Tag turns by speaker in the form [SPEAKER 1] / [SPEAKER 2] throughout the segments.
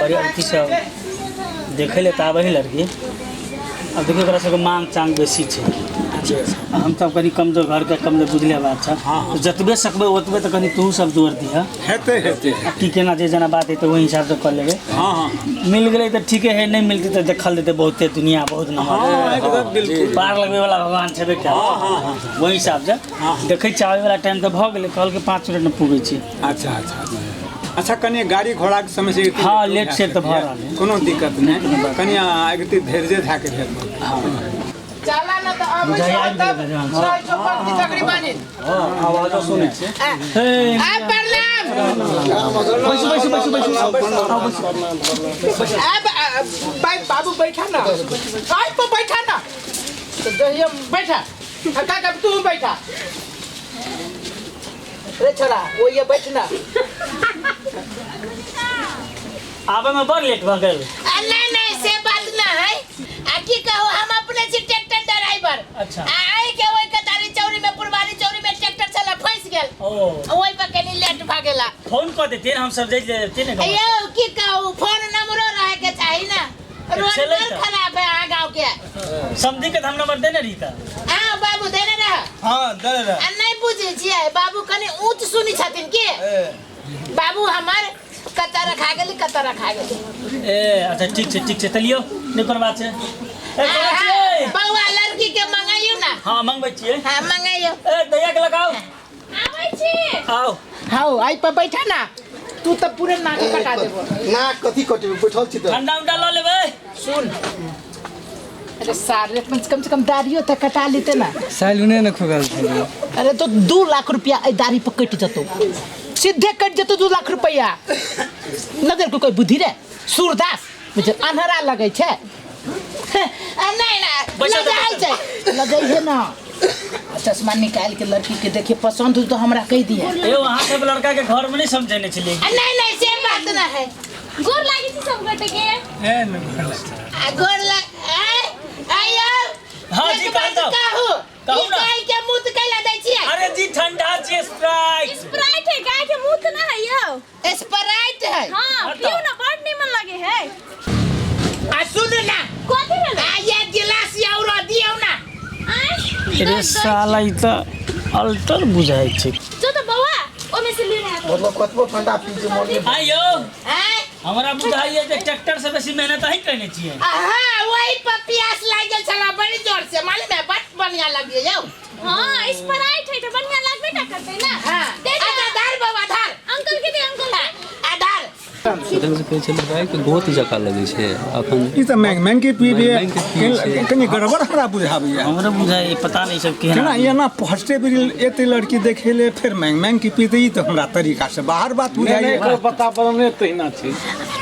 [SPEAKER 1] अरे अथी सब देखै लए तऽ आबै है लड़की। आब देखियौ ओकरा सबके मांग चांग बेसी छै। आ हम सब कनि कमजोर घरके कमजोर बुझले बात छै।
[SPEAKER 2] हाँ, हाँ।
[SPEAKER 1] जतबे सकबै ओतबे तऽ कनि तोहूँ सब जोर दिहऽ।
[SPEAKER 2] हेतै हेतै।
[SPEAKER 1] आ की केना जे जेना बात हेतै ओहि हिसाबसँ कऽ लेबै।
[SPEAKER 2] हाँ हाँ।
[SPEAKER 1] मिल गेलै तऽ ठीके है, नहि मिलतै तऽ देखल जेतै। बहुते दुनिया बहुत नमहर
[SPEAKER 2] हाँ
[SPEAKER 1] है।
[SPEAKER 2] एकदम बिल्कुल।
[SPEAKER 1] पार लगबै वाला भगवान छेबे कयल।
[SPEAKER 2] हाँ हाँ हाँ।
[SPEAKER 1] ओहि हिसाबसँ देखै छियै। आबै वाला टाइम तऽ भऽ गेलै, कहलकै 5 मिनटमे पुगै छी।
[SPEAKER 2] अच्छा अच्छा अच्छा अच्छा। कनि गाड़ी घोड़ाके समस्या
[SPEAKER 1] हाँ, लेट सेट तऽ भऽ रहल है।
[SPEAKER 2] कोनो दिक्कत नहि, कनि अगति धैर्य धए के भेल।
[SPEAKER 3] चला न तऽ अबै
[SPEAKER 1] बुझाइ
[SPEAKER 3] छौ
[SPEAKER 1] आबि
[SPEAKER 3] तब
[SPEAKER 1] गेलै जहन।
[SPEAKER 3] रहै छौ पत्ती तकरी बानी।
[SPEAKER 1] आवाजो सुनै छियै। हे
[SPEAKER 3] आ प्रणाम।
[SPEAKER 1] बैसू बैसू बैसू बैसू।
[SPEAKER 3] आ भाई बाबू बैठा ना, आई पर बैठा ना। तो जहिया बैठा काका तू बैठा रे छोरा, वो ये बैठ ना।
[SPEAKER 1] आबै में बड़ लेट भऽ गेल।
[SPEAKER 3] आ नहीं नहीं से बात ना है। आ की कहू, हम अपने छी ट्रैक्टर ड्राइवर।
[SPEAKER 1] अच्छा।
[SPEAKER 3] आ आई के ओई कतारी चौरी में पुरवारी चौरी में ट्रैक्टर चला फंस गेल।
[SPEAKER 1] ओ
[SPEAKER 3] ओई पर कनी लेट भऽ गेला।
[SPEAKER 1] फोन कऽ देतियै, हम सब जाइ जैतियै ने गाँव।
[SPEAKER 3] यौ की कहू, फोन नंबरो रहे के चाही ना। रोड
[SPEAKER 1] छलै
[SPEAKER 3] बड़
[SPEAKER 1] तऽ।
[SPEAKER 3] खराब है अहाँ गाँव के।
[SPEAKER 1] समझी के तऽ हम नंबर देने रही तऽ।
[SPEAKER 3] हाँ बाबू देने रह।
[SPEAKER 4] हाँ देने रह।
[SPEAKER 3] आ नहीं बुझै छियै बाबू, कनी ऊँच सुनी छथिन की बाबू हमर। कतऽ रखा गेली, कतऽ रखा गेली।
[SPEAKER 1] ए अच्छा ठीक छै ठीक छै, तऽ लियौ, नहि कोनो बात छै। ए कोना छियै?
[SPEAKER 3] बौआ लड़की के मंगाइयो ना।
[SPEAKER 1] हाँ मंगबै छियै।
[SPEAKER 3] हाँ मंगाइयो।
[SPEAKER 1] ए दैया के लगाओ।
[SPEAKER 5] आबै छी।
[SPEAKER 1] आओ।
[SPEAKER 3] हाँ आई पर बैठा ना तू, तऽ पूरे नाक कटा देबो।
[SPEAKER 6] नाक कथी कटेबै, बैठल छी तऽ।
[SPEAKER 1] ठंडा उंडा लऽ लेबै।
[SPEAKER 3] सुन अरे सारे, कम से कम दाढ़ियो तऽ कटा लेते ना।
[SPEAKER 4] सैलूने ने खुलल छलै।
[SPEAKER 3] अरे तो 2 लाख रुपया एहि दाढ़ी पर कटि जतौ, सीधे कटि जतौ 2 लाख रुपया। नजर को कोई बुद्धि रे सूरदास बुझ अन्हरा लगै छै। आ नहीं ना
[SPEAKER 1] बैठो तऽ,
[SPEAKER 3] लजाइ छै, लजाइ है ना। आ चश्मा निकाल के लड़की के देखिए, पसंद हो तो हमरा कह दिया।
[SPEAKER 1] यौ अहाँ सब लड़का के घर में नहीं समझेने छलियै।
[SPEAKER 3] आ नहीं नहीं से बात ना है।
[SPEAKER 5] गोर लागै छी सब गोटे के।
[SPEAKER 4] ए ने गोर लागै।
[SPEAKER 3] आ गोर लग आय आयो।
[SPEAKER 1] हाँ
[SPEAKER 3] एक
[SPEAKER 1] जी,
[SPEAKER 3] बात
[SPEAKER 1] कहल जाओ।
[SPEAKER 3] कहू,
[SPEAKER 1] कहू
[SPEAKER 3] ई
[SPEAKER 1] ना।
[SPEAKER 3] गाय के मुँह तऽ कैला दै छियै?
[SPEAKER 1] अरे जी ठंडा छियै स्प्राइट।
[SPEAKER 5] स्प्राइट है, गाय के मुंह तऽ ना है यौ।
[SPEAKER 3] स्प्राइट है।
[SPEAKER 5] हाँ पियू ना, बड़ नीमन लगे है।
[SPEAKER 3] आ सुन ना।
[SPEAKER 5] कथी भेलै?
[SPEAKER 3] आ ये गिलास और दियौ ना।
[SPEAKER 5] आँय?
[SPEAKER 1] रे साला ई तऽ अल्टर बुझाइ छै।
[SPEAKER 5] जो तऽ बौआ ओमे से ले रहा।
[SPEAKER 6] मतलब कतबो ठंडा पी के मन नहि।
[SPEAKER 1] आइयो।
[SPEAKER 3] आँय?
[SPEAKER 1] हमरा बुझाइए जे ट्रैक्टर से बेसी मेहनत अहीं कयने छियै।
[SPEAKER 3] हाँ वही पर प्यास लागि गेल छला बड़ी जोर से, मालूम है? बड़ बढ़िया लगिए यौ।
[SPEAKER 5] हाँ स्प्राइट है तऽ बढ़िया लागबे ना करतै ना।
[SPEAKER 3] हाँ
[SPEAKER 5] दे दे।
[SPEAKER 3] अच्छा धार बाबा धार।
[SPEAKER 5] अंकल के दे, अंकल के।
[SPEAKER 3] आधार।
[SPEAKER 7] एखन से कहै छलै गायके गोत जकाँ लगै छै अखन।
[SPEAKER 2] ई तऽ मैंग मैंग के पीबे
[SPEAKER 7] मैंग के पीबै छै।
[SPEAKER 2] कनि गड़बड़ हमरा बुझाबैया।
[SPEAKER 1] हमरो बुझाइए, पता नहीं सब केहन।
[SPEAKER 2] केना एना फर्स्टे बेर एते लड़की देखे ले फेर मैंग मैंग के पीते, ई तऽ हमरा तरीका से बाहर बात
[SPEAKER 8] नहि
[SPEAKER 2] बुझाइया।
[SPEAKER 8] एकर वातावरणे तहिना छै।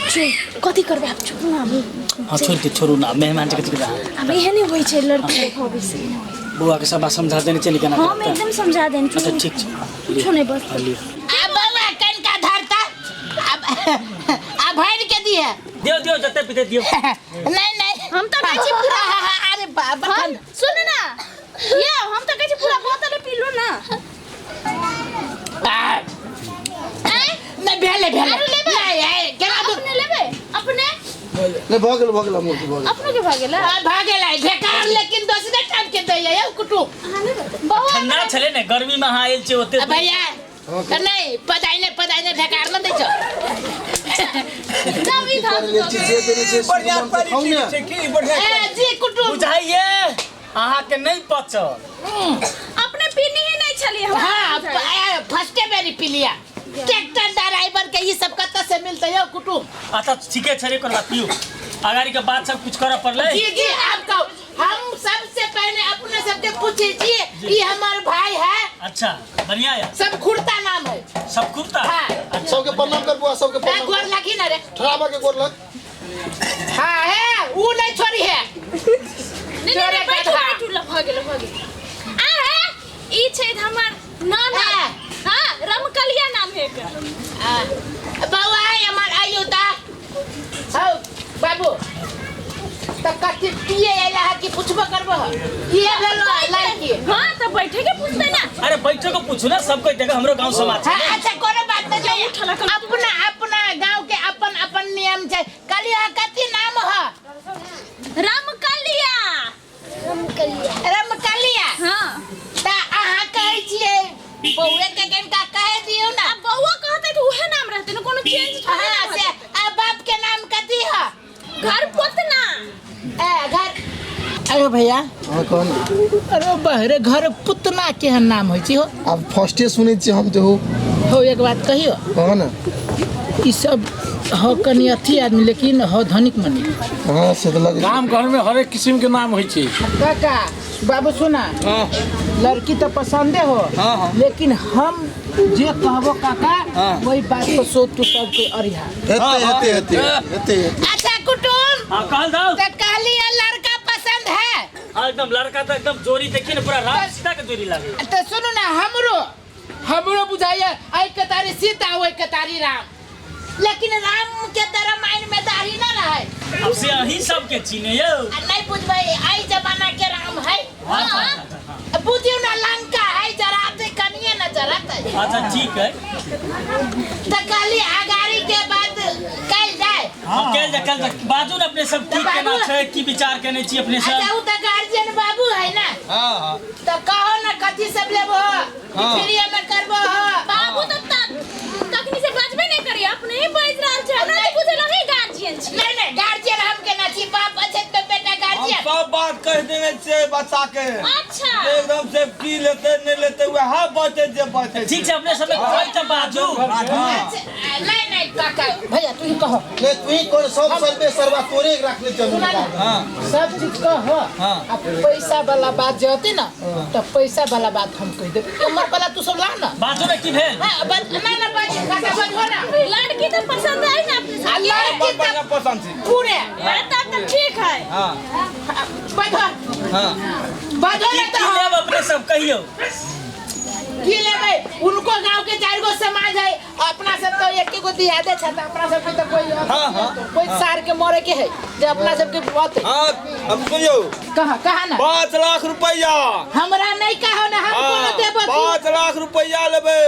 [SPEAKER 5] चुप, कथी करबै आब? चुप ना अभी।
[SPEAKER 1] हाँ छोड़ दे, छोड़ू ना, मेहमान छै कथी।
[SPEAKER 5] आब एहने होइ छै लड़की देखाबै से एहने होइ छै।
[SPEAKER 1] बौआ के सब बात समझा देने छै ने केना
[SPEAKER 5] हम
[SPEAKER 1] करतै?
[SPEAKER 5] एकदम समझा देने छी।
[SPEAKER 1] अच्छा ठीक छै।
[SPEAKER 5] कुछो नहि बस।
[SPEAKER 1] हाँ, लिअ।
[SPEAKER 3] आ बौआ कनिका धरता अब आ भरि के दिहे।
[SPEAKER 1] दियौ दियौ, जते पीते दियौ।
[SPEAKER 3] नहीं नहीं
[SPEAKER 5] हम तऽ कहै छी पूरा।
[SPEAKER 3] अरे बाबा।
[SPEAKER 5] हम सुन ना ये, हम तऽ कहै छी पूरा बोतल पी लो ना।
[SPEAKER 3] आ,
[SPEAKER 5] आँय?
[SPEAKER 3] नहीं भेले भेले।
[SPEAKER 5] आरो लेबै?
[SPEAKER 3] नहीं है केना दू।
[SPEAKER 5] अपने लेबै? अपने
[SPEAKER 6] नहि भऽ गेल, भऽ गेल हमर भऽ गेल।
[SPEAKER 5] अपनो के भऽ गेल?
[SPEAKER 3] आ, भऽ गेलै ढेकार, लेकिन दोसरे टाइम के दैया यौ कुटुम।
[SPEAKER 5] अहाँ लेबै बौआ?
[SPEAKER 1] ठंडा छलै ने, गर्मी में अहाँ आयल छियै ओते।
[SPEAKER 3] आ भैया तऽ नहीं पदाइने पदाइने ढेकार न दै छौ।
[SPEAKER 5] तब ई
[SPEAKER 6] की करै लेल छी जे देने छै
[SPEAKER 2] बढ़िया
[SPEAKER 6] सुन के खाउ
[SPEAKER 2] क्वालिटी
[SPEAKER 6] ने।
[SPEAKER 2] छै की बढ़िया।
[SPEAKER 3] ए जी कुटुम
[SPEAKER 1] बुझाइए अहाँके नहि पचल।
[SPEAKER 5] अपने पीनी ही नहीं छलियै हमरा।
[SPEAKER 3] हाँ फर्स्टे बेरी पी लिया। ट्रैक्टर ड्राइवर के ई सब कतऽ से मिलतै यौ कुटुम?
[SPEAKER 1] अच्छा ठीके छै रे, कोनो बात पियू। अगाड़ी के बात सब कुछ करऽ पड़लै।
[SPEAKER 3] जी जी आप कहो, हम सबसे पहले अपने सबके पूछे जी, ये हमारे भाई है।
[SPEAKER 1] अच्छा बढ़िया है।
[SPEAKER 3] सब खुर्ता नाम है।
[SPEAKER 1] सब खुर्ता?
[SPEAKER 3] हाँ।
[SPEAKER 1] अच्छा।
[SPEAKER 6] सबके प्रणाम कर बुआ, सबके
[SPEAKER 3] ए,
[SPEAKER 6] प्रणाम।
[SPEAKER 3] गोर लगी ना रे।
[SPEAKER 6] ठहराबा के गोर लग।
[SPEAKER 3] हाँ है वो नहीं छोड़ी है।
[SPEAKER 5] नहीं नहीं नहीं, बैठू
[SPEAKER 3] गधा।
[SPEAKER 5] बैठू, ल भऽ गेल भऽ गेल। आ हे ई छै हमर नाना।
[SPEAKER 3] हाँ।
[SPEAKER 5] हाँ रमकलिया नाम है एकर।
[SPEAKER 3] आ, बउआ है हमार आयु ता। हौ बाबू त कथी पिए आइला है कि पूछबो करबो? ये भेल लड़की।
[SPEAKER 5] हाँ तऽ बैठे के पूछते ना।
[SPEAKER 1] अरे बैठो के पूछू ना, सब कोई देखो हमरो गांव समाज
[SPEAKER 3] हाँ,
[SPEAKER 1] छै।
[SPEAKER 3] अच्छा कोनो बात नहीं। अपना अपना गांव के अपन अपन नियम नाम छै कहलियो कथी नाम ह?
[SPEAKER 5] रामकलिया।
[SPEAKER 3] रमकलिया।
[SPEAKER 5] हाँ।
[SPEAKER 3] त अहाँ कहै छियै बौए के कनिका कहि दियौ ने।
[SPEAKER 5] आ बौआ कहतै तऽ उहे नाम रहतै ने, कोनो चेंज थोड़े
[SPEAKER 3] हाँ
[SPEAKER 5] ना
[SPEAKER 3] से।
[SPEAKER 5] होतै।
[SPEAKER 3] आ बाप के नाम कथी ह?
[SPEAKER 5] घर पोतना।
[SPEAKER 3] ए घर। अरे भैया।
[SPEAKER 6] हाँ कह ने।
[SPEAKER 3] अरे बहरे घर पुतना केहन नाम होइ छै हो?
[SPEAKER 6] आब फर्स्टे सुनै छियै हम तऽ हो।
[SPEAKER 3] हो एक बात कहियो।
[SPEAKER 6] कह ने।
[SPEAKER 3] ई सब हो कनि अथी आदमी लेकिन हो धनिक मनी।
[SPEAKER 6] हाँ से तऽ लगै।
[SPEAKER 8] गाम घर में हरेक किस्म के नाम होइ छै।
[SPEAKER 3] काका बाबू सुना, लड़की तो पसंदे हो।
[SPEAKER 4] हाँ, हाँ।
[SPEAKER 3] लेकिन हम जे कहबो काका वही बात पर सोच तू सबके अरिहा।
[SPEAKER 6] हेतै हेतै हेतै हेतै।
[SPEAKER 3] अच्छा कुटुम।
[SPEAKER 1] हाँ कहल दाऊ।
[SPEAKER 3] तो कहली लड़का पसंद है।
[SPEAKER 1] हाँ एकदम लड़का तो एकदम जोड़ी देखिए ना, पूरा राम सीता के जोड़ी लागे।
[SPEAKER 3] तो सुनू ना, हमरो हमरो बुझाइए ऐ कतारी सीता ओहि कतारी राम, लेकिन राम के त रामायण में दाढ़ी ना रहे।
[SPEAKER 1] अब से अही सबके चिन्हे यौ।
[SPEAKER 3] आ नहीं बुझबै ऐ जमाना के राम है।
[SPEAKER 1] हाँ।
[SPEAKER 3] बुझियौ ना लंका है जरा दे कनिए ना जरा दे।
[SPEAKER 1] अच्छा ठीक है।
[SPEAKER 3] तो कहली अगाड़ी के बाद कल जाए।
[SPEAKER 1] हाँ कल जाए, कल जाए। बाजू ना अपने सब की
[SPEAKER 3] तो
[SPEAKER 1] केना
[SPEAKER 3] बाबू-
[SPEAKER 1] छै, की विचार केने छी अपने सब?
[SPEAKER 3] अच्छा उ त गार्जियन बाबू है ना।
[SPEAKER 4] हाँ हाँ।
[SPEAKER 3] तो कहो ना कथी सब लेबो?
[SPEAKER 4] हाँ।
[SPEAKER 3] फ्री में करबो हो?
[SPEAKER 5] बाबू तो तखनी से बजबे नहीं करी, अपने ही बज रहल छै। हमरा तो बुझल ही गार्जियन छी।
[SPEAKER 3] नहीं नहीं गार्जियन हम केना छी, बाप अछि त बेटा
[SPEAKER 4] हम
[SPEAKER 3] गार्जियन।
[SPEAKER 4] सब बात कहि देने छियै बच्चा के।
[SPEAKER 5] अच्छा।
[SPEAKER 4] एकदम से की लेते नहीं लेते वएह बचे जे बचे।
[SPEAKER 1] ठीक छै अपने सब कोई त बाजू।
[SPEAKER 3] अच्छा, नहीं नहीं काका भैया तू ही कहो।
[SPEAKER 6] नहीं तू ही कर, सब सर्वे सर्वा तोरे रखले चलू।
[SPEAKER 3] सुना ना।
[SPEAKER 4] हाँ।
[SPEAKER 3] सब चीज कहो।
[SPEAKER 4] हाँ।
[SPEAKER 3] आ पैसा वाला बात जे होती ना तो पैसा वाला बात हम कह देब। उमर वाला तू सब ला ना।
[SPEAKER 1] बाजू ना की भेल?
[SPEAKER 3] हाँ, ना ना बाजू काका बाजू ना।
[SPEAKER 5] लड़की तो पसंद आई ना अपने
[SPEAKER 3] आ
[SPEAKER 5] सब?
[SPEAKER 3] लड़की
[SPEAKER 4] बढ़िया
[SPEAKER 3] तो
[SPEAKER 4] पसंद छी।
[SPEAKER 3] पूरे।
[SPEAKER 5] हाँ, तब तो ठीक है।
[SPEAKER 4] हाँ।
[SPEAKER 3] बाजू।
[SPEAKER 4] हाँ।
[SPEAKER 3] बाजू ना
[SPEAKER 1] की
[SPEAKER 3] तो
[SPEAKER 1] लेब अपने सब कहियो?
[SPEAKER 3] की लेबै? उनको गांव के चार गो समाज है, अपना सब तो एक गो दियादे छै, अपना सब के तो कोई
[SPEAKER 4] हाँ, हाँ,
[SPEAKER 3] कोई सार के मरे के है जे अपना सब के बात है।
[SPEAKER 4] हाँ, हम सुनियो।
[SPEAKER 3] कहा कहा ना।
[SPEAKER 4] 5 लाख रुपया।
[SPEAKER 3] हमरा नहीं कहो ना, हम कोनो देबो।
[SPEAKER 4] 5 लाख रुपया लेबै,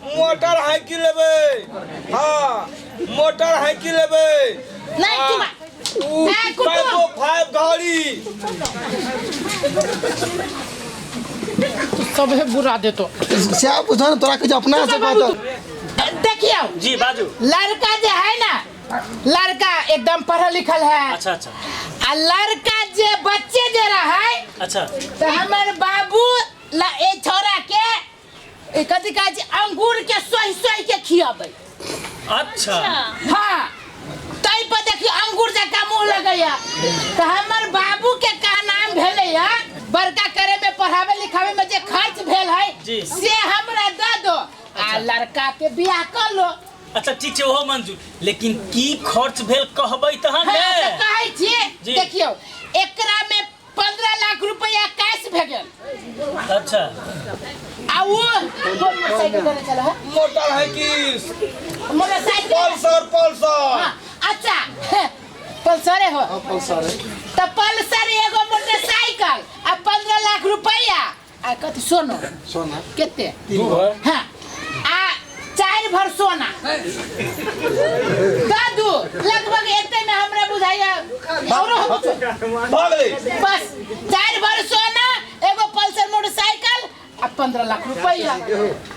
[SPEAKER 4] मोटर साइकिल लेबै। हाँ मोटर साइकिल लेबै।
[SPEAKER 3] नहीं तुम
[SPEAKER 4] उ 5 गाड़ी।
[SPEAKER 3] सब है बुरा दे तो।
[SPEAKER 6] से आप बुझो ना तोरा के अपना से बात।
[SPEAKER 3] देखियो
[SPEAKER 1] जी बाजू।
[SPEAKER 3] लड़का जो है ना, लड़का एकदम पढ़ल लिखल है।
[SPEAKER 1] अच्छा अच्छा।
[SPEAKER 3] आ लड़का जे बच्चे जे रहे।
[SPEAKER 1] अच्छा।
[SPEAKER 3] तो हमर बाबू ए छोरा के कथी कहै छै अंगूर के सोहि सोहि के खियाबै।
[SPEAKER 1] अच्छा।
[SPEAKER 3] हाँ तै पर देखियो अंगूर जकाँ मुँह लगैया। तो हमर बाबू के का नाम भेलैया, बड़का करे में पढ़ावे लिखावे में जे खर्च भेल है से हमरा दे दो आ लड़का के बियाह कर लो।
[SPEAKER 1] अच्छा ठीक छै ओहो मंजूर, लेकिन की खर्च भेल कहबै तहन ने?
[SPEAKER 3] हाँ, तो कहै छियै। देखियौ एकरा में 15 लाख रुपया कैश भे गेल।
[SPEAKER 1] अच्छा।
[SPEAKER 3] आ वो मोटरसाइकिल देने चला है?
[SPEAKER 4] मोटर है की
[SPEAKER 3] मोटरसाइकिल?
[SPEAKER 4] Pulsar Pulsar.
[SPEAKER 3] हाँ, अच्छा पल्सरे हो।
[SPEAKER 6] हाँ, पल्सर है।
[SPEAKER 3] तो पल्सर एगो मोटरसाइकिल आ 15 लाख रुपया आ कथी सोना।
[SPEAKER 6] सोना
[SPEAKER 3] केते?
[SPEAKER 8] 2 भर।
[SPEAKER 3] हाँ आ 4 भर सोना दादू लगभग एते में हमरा बुझाइया औरो हो कुछो।
[SPEAKER 4] भऽ गेलै।
[SPEAKER 3] बस 4 भर सोना एगो पल्सर मोटरसाइकिल आ 15 लाख रुपया।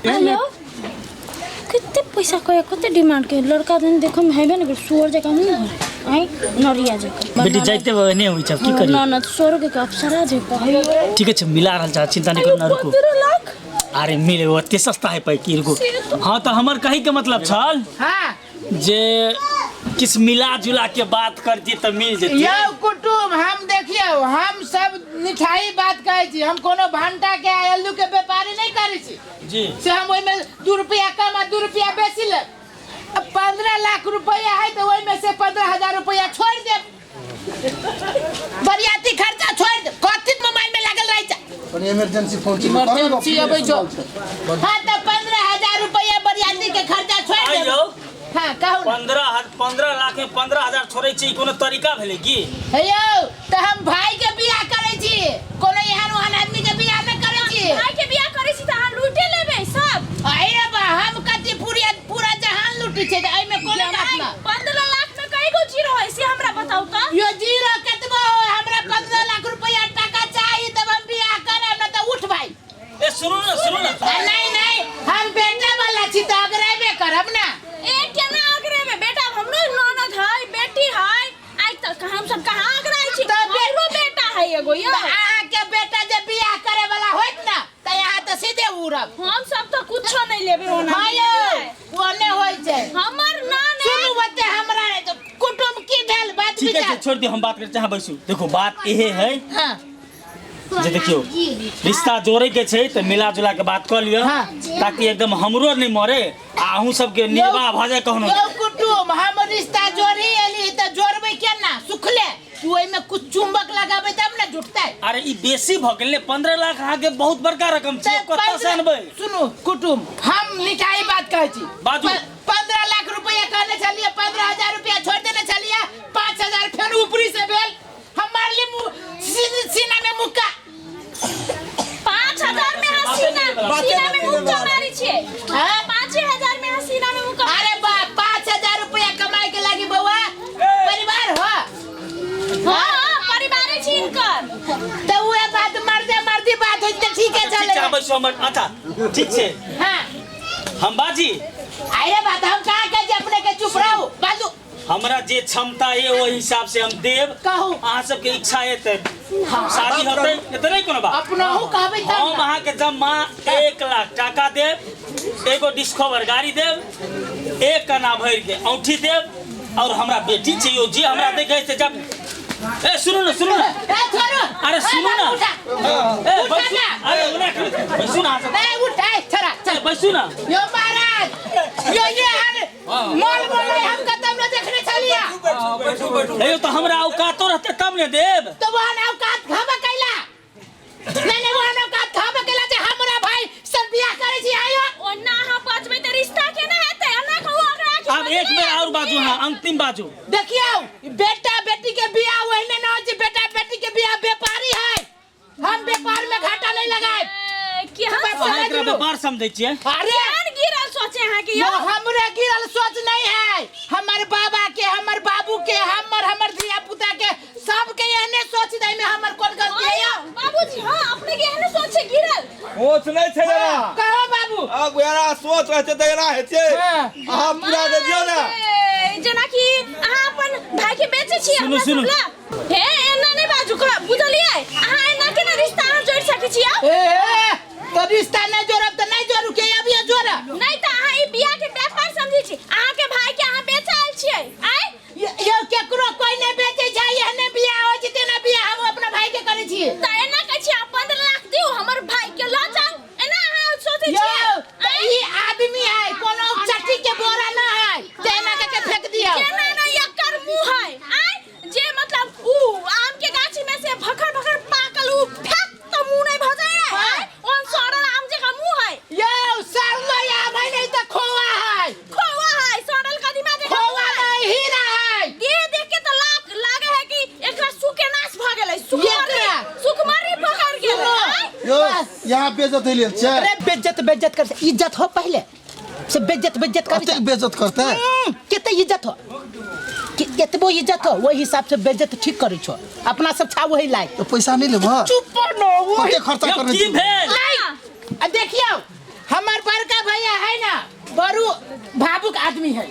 [SPEAKER 5] हेलो कितने पैसा कहे, कते डिमांड के लड़का दिन देखो में हेबे न सुअर जका मुंह आई नरिया जका।
[SPEAKER 1] बेटी जाइते नहीं होइ छै, की करी?
[SPEAKER 5] ना ना स्वर्ग के अप्सरा जका।
[SPEAKER 1] ठीक है मिला रहल छै, चिंता नहीं करू ना, रुकू।
[SPEAKER 5] 15 लाख?
[SPEAKER 1] अरे मिले ओते सस्ता है पैकी रुकू। हाँ तो हमर कही के मतलब छल।
[SPEAKER 3] हाँ
[SPEAKER 1] जे किस मिला जुला के बात करती तो मिल जेती।
[SPEAKER 3] यौ कुटुम हम देखियौ हम सब मिठाई बात कहै छी, हम कोनो भांटा के आलू के व्यापारी नहीं करै छी
[SPEAKER 1] जी।
[SPEAKER 3] से हम ओहिमे 2 रुपया कम आ 2 रुपया बेसी लेब। अब 15 लाख रुपया है तो ओहिमे से 15,000 रुपया छोड़ देब, बरियाती खर्चा छोड़ देब। कथी मोबाइल में लागल रहै छै?
[SPEAKER 6] कनी इमरजेंसी फोन छै।
[SPEAKER 3] इमरजेंसी अबै छौ। हाँ तो 15,000 रुपया बरियाती के खर्चा छोड़ देब।
[SPEAKER 1] आइयौ।
[SPEAKER 3] हाँ कहू ना।
[SPEAKER 1] 15 लाख में 15,000 छोड़ै छी, कोनो तरीका भेलै की?
[SPEAKER 3] हे यौ तो हम भाई के बियाह करै छी, कोनो एहन ओहन आदमी के बियाह नहि करै छी।
[SPEAKER 5] भाई के बियाह करै छी त अहाँ लूटे लेबै सब।
[SPEAKER 3] अरे बा हम कथी पूरा पूरा जहान लूटी छै, त एहिमे कोनो बात ना।
[SPEAKER 5] 15 लाख में कई गो
[SPEAKER 1] सुनू ना, सुनू ना।
[SPEAKER 3] आ, नहीं नहीं, हम बेटा वाला छी त अगरेबे करब ना।
[SPEAKER 5] ए केना अगरेबे बेटा, हमरो ननद है, बेटी है, आइ तक हम सब कहाँ अगराइ छी?
[SPEAKER 3] तऽ
[SPEAKER 5] हमरो बेटा है एगो यो।
[SPEAKER 3] तऽ अहाँके बेटा जे बियाह करे वाला होइत ना तऽ यहाँ तऽ सीधे उड़ब।
[SPEAKER 5] हम सब तऽ कुछो नहीं लेबे ओना।
[SPEAKER 3] हाँ यौ, ओने होइ छै।
[SPEAKER 5] हमर ननद
[SPEAKER 3] सुनू बते, हमरा कुटुम्ब की भेल बात
[SPEAKER 1] ठीक है,
[SPEAKER 3] विचार?
[SPEAKER 1] छोड़ दियौ, हम बात करै छी, अहाँ बैसू। देखो बात इहे है
[SPEAKER 3] हाँ
[SPEAKER 1] जे देखियौ रिश्ता जोड़े के छै तऽ मिला जुला के बात कऽ लिअ,
[SPEAKER 3] हाँ।
[SPEAKER 1] ताकि एकदम हमरो नहीं मरे आ अहूँ सबके निर्वाह भऽ जाए कहनो।
[SPEAKER 3] यौ कुटुम्ब, हम रिश्ता जोड़ी एली तऽ जोड़बै केना? सुखले कि ओहिमे कुछ चुंबक लगाबै तब ने जुटतै।
[SPEAKER 1] अरे ई बेसी भऽ गेल ने, 15 लाख अहाँके बहुत बड़का रकम छै,
[SPEAKER 3] तऽ
[SPEAKER 1] कतऽ से अनबै?
[SPEAKER 3] सुनू कुटुम्ब, हम निकाही बात कहै छी।
[SPEAKER 1] बाजू।
[SPEAKER 3] 15 लाख रुपया कहने छलियै, 15,000 रुपया छोड़ि देने छलियै, 5,000 फेर ऊपरी से भेल। हम मारली सीना में मुक्का।
[SPEAKER 5] 5,000 में अहाँ सीना में मुक्का मारै छियै?
[SPEAKER 3] हाँ?
[SPEAKER 5] 5,000 में अहाँ सीना में मुक्का।
[SPEAKER 3] अरे बा, 5,000 रुपया कमाए के लागी बउआ परिवार हो।
[SPEAKER 5] हाँ, परिवारे छी इनकर।
[SPEAKER 3] तऽ उहे बात मर्दे मर्दी बात होइत तऽ ठीके
[SPEAKER 1] ठीक छै,
[SPEAKER 3] चले।
[SPEAKER 1] अहाँ बैसू हमर। अच्छा ठीक छै।
[SPEAKER 3] हाँ।
[SPEAKER 1] हम बाजी।
[SPEAKER 3] अरे बात हम कहाँ कहै छी अपने के चुप रहू, बाजू।
[SPEAKER 1] हमरा जे क्षमता है ओहि हिसाब से हम देब।
[SPEAKER 3] कहू।
[SPEAKER 1] अहाँ सबके इच्छा है तऽ शादी होतै, नहि तऽ नहि कोनो बात।
[SPEAKER 3] अपनहु कहबै तब
[SPEAKER 1] हम
[SPEAKER 3] ना।
[SPEAKER 1] अहाँके जम्मा 1 लाख टाका देब, एगो डिस्कवर गाड़ी देब, 1 आना भरि के औंठी देब, और हमरा बेटी चाहिए जे हमरा देखै से जब। ए सुनू ना, सुनू ना।
[SPEAKER 3] ए छोड़ू।
[SPEAKER 1] अरे सुनू ना।
[SPEAKER 3] ए, उठा।
[SPEAKER 1] ए,
[SPEAKER 3] उठा
[SPEAKER 1] बैसू।
[SPEAKER 3] ना।
[SPEAKER 1] अरे ओना करू। बैसू ना अहाँ सब।
[SPEAKER 3] ए, उठा, ए, छोड़ा, चल।
[SPEAKER 1] ए, बैसू ना।
[SPEAKER 3] यो महाराज, यो ये हर मॉल बोले हम कतम न देखने छलिया।
[SPEAKER 4] बैठू बैठू।
[SPEAKER 1] हे यो तऽ हमरा औकातो रहतै तब ने देब।
[SPEAKER 3] तो वहन औकात खाबे कैला। नहीं नहीं, वहन औकात खाबे कैला जे हमरा भाई सब बियाह करै छी आयो।
[SPEAKER 5] ओना अहाँ बचबै तऽ रिश्ता केना हेतै? एना कहू ओकरा कि
[SPEAKER 1] आब एक बेर और बाजू, हाँ अंतिम बाजू।
[SPEAKER 3] देखियौ, बेटा बेटी के बियाह ओहिने न होइ छै, बेटा बेटी के बियाह व्यापारी है, हम व्यापार में घाटा नहीं लगाए।
[SPEAKER 5] ए, कि हम
[SPEAKER 3] बस
[SPEAKER 1] अहाँ एकरा
[SPEAKER 3] समझ लू।
[SPEAKER 1] व्यापार समझै छियै?
[SPEAKER 3] अरे
[SPEAKER 5] केहन गिरल सोचे अहाँ के
[SPEAKER 3] यो
[SPEAKER 5] यौ?
[SPEAKER 3] हमरे गिरल सोच नहीं है, हमर बाबा के, हमर बाबू के, हमर हमर धिया पुता के, सबके एहने सोच दै में हमर कोन गलती है यौ?
[SPEAKER 5] बाबूजी, हाँ अपने के एहने सोच छै गिरल।
[SPEAKER 4] सोच नहीं छै जरा।
[SPEAKER 3] कहो बाबू।
[SPEAKER 4] अब एना सोच रहतै तऽ एना हेतै।
[SPEAKER 3] हाँ।
[SPEAKER 4] अहाँ पूरा दे दियौ ने।
[SPEAKER 5] ए, जेना कि अहाँ अपन भाई के बेचै छियै
[SPEAKER 1] सुनू,
[SPEAKER 5] हमरा
[SPEAKER 1] सुनू।
[SPEAKER 5] सब लए। हे एना नहि बाजू, कह, बुझलियै? अहाँ एना केना रिश्ता अहाँ जोड़ि सकै छियै?
[SPEAKER 3] ए, तो रिश्ता नहीं जोड़ब तऽ नहीं जोड़ू के अब ये जोड़ब।
[SPEAKER 5] नहीं तऽ अहाँ ई बियाह के व्यापार समझै छी, अहाँ के भाई के अहाँ बेच आयल छियै। आय?
[SPEAKER 3] यो केकरो कोई नहीं बेचै छै, एहने बियाह होइ छै तेना बियाह हम अपना भाई के करै छियै।
[SPEAKER 5] तऽ एना कहै छियै अहाँ 15 लाख दियौ हमर भाई के लऽ जाउ, एना अहाँ सोचै
[SPEAKER 3] यौ,
[SPEAKER 5] छियै?
[SPEAKER 3] तऽ ई आदमी है, कोनो चट्टी के बोरा ना है, तेना कह के फेंक दियौ।
[SPEAKER 5] केना ना एकर मुँह है, आय? जे मतलब ऊ आम के गाछी में से भखर भखर पाकल ऊ फेंक तऽ मुँह नहीं भऽ जाए, आय? ओहन सड़ल आम जकाँ मुँह है।
[SPEAKER 3] यौ, सड़लो आम है नहीं तऽ खोआ है।
[SPEAKER 5] खोआ है, सड़ल कदीमा जकाँ
[SPEAKER 3] खोआ
[SPEAKER 5] मुँह है।
[SPEAKER 3] नहीं, हीरा है।
[SPEAKER 5] देह देख के तऽ लागे है कि एकरा सुकेनाश भऽ गेलै,
[SPEAKER 3] एकरा?
[SPEAKER 5] सुकुमारी पकड़ गेलै,
[SPEAKER 3] सुनो।
[SPEAKER 5] आय?
[SPEAKER 6] यौ, यहाँ बेइज्जत होइल छै।
[SPEAKER 3] अरे बेइज्जत बेइज्जत कर, इज्जत हो पहले से बेइज्जत बेइज्जत कर।
[SPEAKER 6] कतेक बेइज्जत करतै?
[SPEAKER 3] कते इज्जत हो, केतबो इज्जत हो वही हिसाब से बेइज्जत ठीक करै छो, अपना सब छा वही लायक।
[SPEAKER 6] तो पैसा नहीं लेबह?
[SPEAKER 3] चुप न, वही।
[SPEAKER 6] कते खर्चा
[SPEAKER 1] यौ,
[SPEAKER 6] करने
[SPEAKER 1] की
[SPEAKER 6] छी?
[SPEAKER 1] भेल?
[SPEAKER 3] नहीं, आ देखियौ हमर बड़का भैया है ना, बड़ू भावुक आदमी है।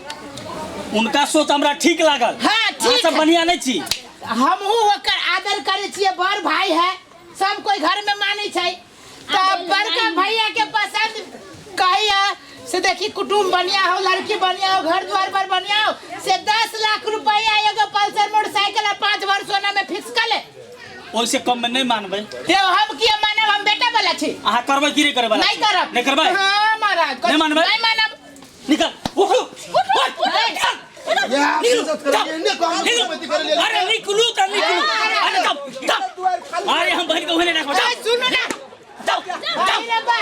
[SPEAKER 1] उनका सोच हमरा ठीक लागल।
[SPEAKER 3] हाँ,
[SPEAKER 1] अहाँ
[SPEAKER 3] ठीक
[SPEAKER 1] सब
[SPEAKER 3] है।
[SPEAKER 1] बढ़िया नहीं छी।
[SPEAKER 3] हमहू ओकर आदर करै छियै, बड़ भाई है, सब कोई घर में मानै छै। तऽ बड़का भैया के पसंद कहिया से देखी कुटुम्ब बढ़िया हो, लड़की बढ़िया हो, घर द्वार पर बढ़िया हो, से 10 लाख रुपया एगो पल्सर मोटरसाइकिल और 5 भर सोना में फिक्स कर ले।
[SPEAKER 1] ओइसे कम में नहीं मानबै।
[SPEAKER 3] ते हम किया मानब, हम बेटा वाला छी।
[SPEAKER 1] अहाँ करबै कि नहीं करबै?
[SPEAKER 3] नहीं करब।
[SPEAKER 1] नहीं करबै?
[SPEAKER 3] हाँ महाराज,
[SPEAKER 1] नहीं मानबै?
[SPEAKER 3] नहीं मानब।
[SPEAKER 1] निकल, उठू,
[SPEAKER 5] उठू,
[SPEAKER 1] उठ,
[SPEAKER 5] उठू।
[SPEAKER 1] निकल।
[SPEAKER 6] यहाँ
[SPEAKER 1] निकलू,
[SPEAKER 6] बेइज्जत करै
[SPEAKER 1] जाओ।
[SPEAKER 6] लिए, ने कहब,
[SPEAKER 1] निकलू।
[SPEAKER 6] बेइज्जती करै लिए।
[SPEAKER 1] अरे निकलू तऽ निकलू। अरे जाओ, जाओ। अरे हम बहिन के ओहने राखब, जाओ।
[SPEAKER 3] ए, सुनू ना।
[SPEAKER 1] जाओ, जाओ।
[SPEAKER 3] अरे बा।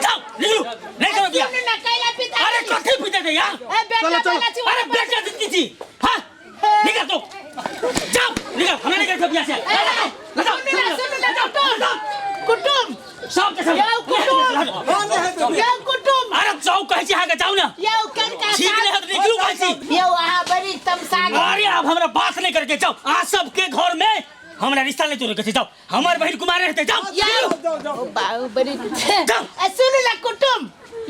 [SPEAKER 1] जाओ, निकलू। नहीं करो बियाह।
[SPEAKER 3] सुनू ना, कैला पिता
[SPEAKER 1] अरे
[SPEAKER 3] छी?
[SPEAKER 1] कथी पिता छै यार?
[SPEAKER 3] ए, बेटा
[SPEAKER 6] चलो, चलो।
[SPEAKER 3] वाला छी,
[SPEAKER 1] अरे
[SPEAKER 3] वहाँ
[SPEAKER 1] बेटा जिंदगी छी। हाँ? निकल तू। जाओ, निकल। हमरा नहीं करब बियाह से।
[SPEAKER 3] ए,
[SPEAKER 1] लगाओ,
[SPEAKER 3] सुनू ना, सुनू ना,
[SPEAKER 1] लगाओ,
[SPEAKER 3] कुटुम्ब।
[SPEAKER 1] लगाओ।
[SPEAKER 3] कुटुम्ब।
[SPEAKER 1] सब के सब।
[SPEAKER 3] यौ, कुटुम्ब। यौ, कुटुम्ब।
[SPEAKER 1] अरे जाओ कहै छी अहाँके, जाउ ना।
[SPEAKER 3] यौ, कनका
[SPEAKER 1] ठीक
[SPEAKER 3] साग-
[SPEAKER 1] नहीं है तऽ निकलू कहै छी।
[SPEAKER 3] यौ, अहाँ बड़ी तमसा गेल।
[SPEAKER 1] अरे आब हमरा बात नहीं करके जाओ। अहाँ सबके घर में हमरा रिश्ता नहीं तोड़े के छै, जाओ। हमर बहिन कुमार रहते, जाओ।
[SPEAKER 3] यौ बाबू बड़ी
[SPEAKER 1] जाओ।
[SPEAKER 3] आ सुनू ना कुटुम,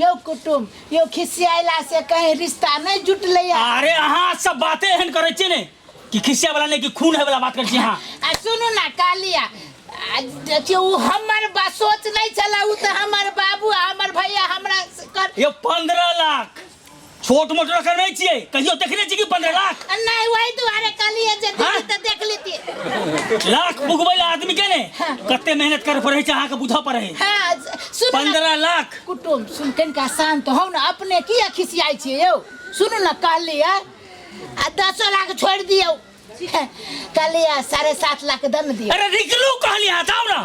[SPEAKER 3] यौ कुटुम, यौ खिसियाला से कहीं रिश्ता नहीं जुटलै।
[SPEAKER 1] अरे अहाँ सब बातें एहन करै छियै ने कि खिसिया वाला नहीं कि खून है वाला बात करै छी अहाँ।
[SPEAKER 3] आ सुनू ना कालिया, आ देखियौ उ हमर बा सोच नहीं छला, उ तऽ हमर बाबू आ हमर भैया हमरा से कर।
[SPEAKER 1] यो 15 लाख छोट मोट रकम नहीं छियै, कहियो देखने छी कि 15 लाख?
[SPEAKER 3] नहीं, वही दुआरे कहलियै जे दीदी
[SPEAKER 1] हाँ?
[SPEAKER 3] तऽ देख लेती।
[SPEAKER 1] लाख पुगबै ला आदमी के ने कते मेहनत करे पड़ै छै, अहाँके बुझऽ पड़ै।
[SPEAKER 3] हाँ, सुनू ना।
[SPEAKER 1] 15 लाख।
[SPEAKER 3] कुटुम सुन, कनिका शांत होउ ने, अपने किया खिसियाइ छियै यौ? सुनू ने कहलियै आ 10 लाख छोड़ि दियौ, कहलियै 7.5 लाख दऽ ने दियौ।
[SPEAKER 1] अरे निकलू कहलियै अहाँ, जाउ ना,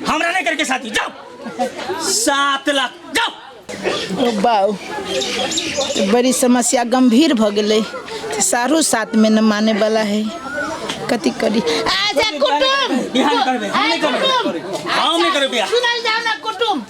[SPEAKER 1] हमरा नहीं करके साथी, जाओ। 7 लाख जाओ।
[SPEAKER 3] ओ बाउ, बड़ी समस्या गंभीर भ गेलै, सारू साथ में न माने वाला है, कथी करी? अच्छा कुटुम,
[SPEAKER 1] बिहान करबै, हम नहीं करबै।
[SPEAKER 3] कुटुम,
[SPEAKER 1] हम नहीं करबै बियाह।
[SPEAKER 3] सुनल जाओ ना कुटुम,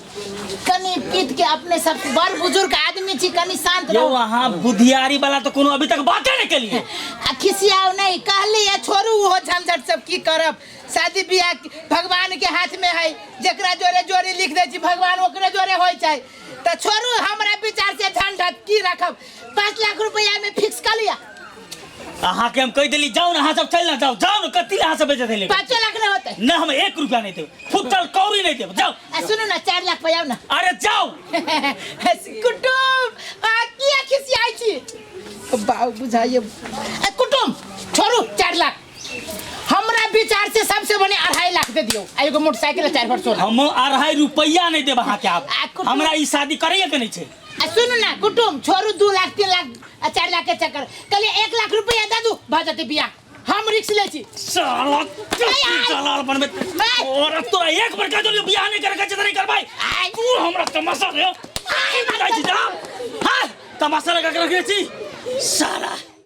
[SPEAKER 3] कनी पीत के अपने सब बड़ बुजुर्ग आदमी छी, कनी शांत
[SPEAKER 1] यो
[SPEAKER 3] रहो।
[SPEAKER 1] अहाँ बुधियारी वाला तो कोनो अभी तक बाते नहीं केलिए।
[SPEAKER 3] आ खिसियाओ नहीं, कहली है छोड़ू ओहो झंझट सब, की करब, शादी बियाह भगवान के हाथ में है, जेकरा जोरे जोरे लिख दै छी भगवान ओकरे जोरे होइ छै, तऽ छोड़ू हमरा विचार से झंझट की रखब। 5 लाख रुपया में फिक्स कर लिया।
[SPEAKER 1] अहाँ के हम कहि देली जाओ ना, अहाँ सब चलि ना जाओ, जाओ ना, कथी ला अहाँ सब बेइज्जत हेलै?
[SPEAKER 3] 5 लाख नहीं होते।
[SPEAKER 1] ना, हम 1 रुपया नहीं देब, फुटल कौड़ी नहीं देब, जाओ।
[SPEAKER 3] आ सुनू ना, 4 लाख पे आओ ना।
[SPEAKER 1] अरे जाओ।
[SPEAKER 3] कुटुम, आ किया खिसियाइ छी? बाबू बुझाइए। आ कुटुम छोड़ू 4 लाख, हमरा विचार से सबसे बने 2.5 लाख दे दियौ, आ एगो मोटरसाइकिल 4 भर सोना।
[SPEAKER 1] हम 2.5 रुपया नहीं देब अहाँ के, आब
[SPEAKER 3] आ कुटुम-
[SPEAKER 1] हमरा ई शादी करैए के नहीं छै।
[SPEAKER 3] आ सुनू ना कुटुम, छोड़ू 2 लाख 3 लाख आ 4 लाख के चक्कर, कहलिए 1 लाख रुपया दे दू, भऽ जेतै बियाह, हम रिक्स लै छी।
[SPEAKER 1] साला दलाल बनबे और तोरा एक बार कह देलियो बियाह नहीं करे के छै त नहीं करबै, तू हमरा तमाशा रे जाइ छी, जा। हां, तमाशा लगा के रखने छी साला।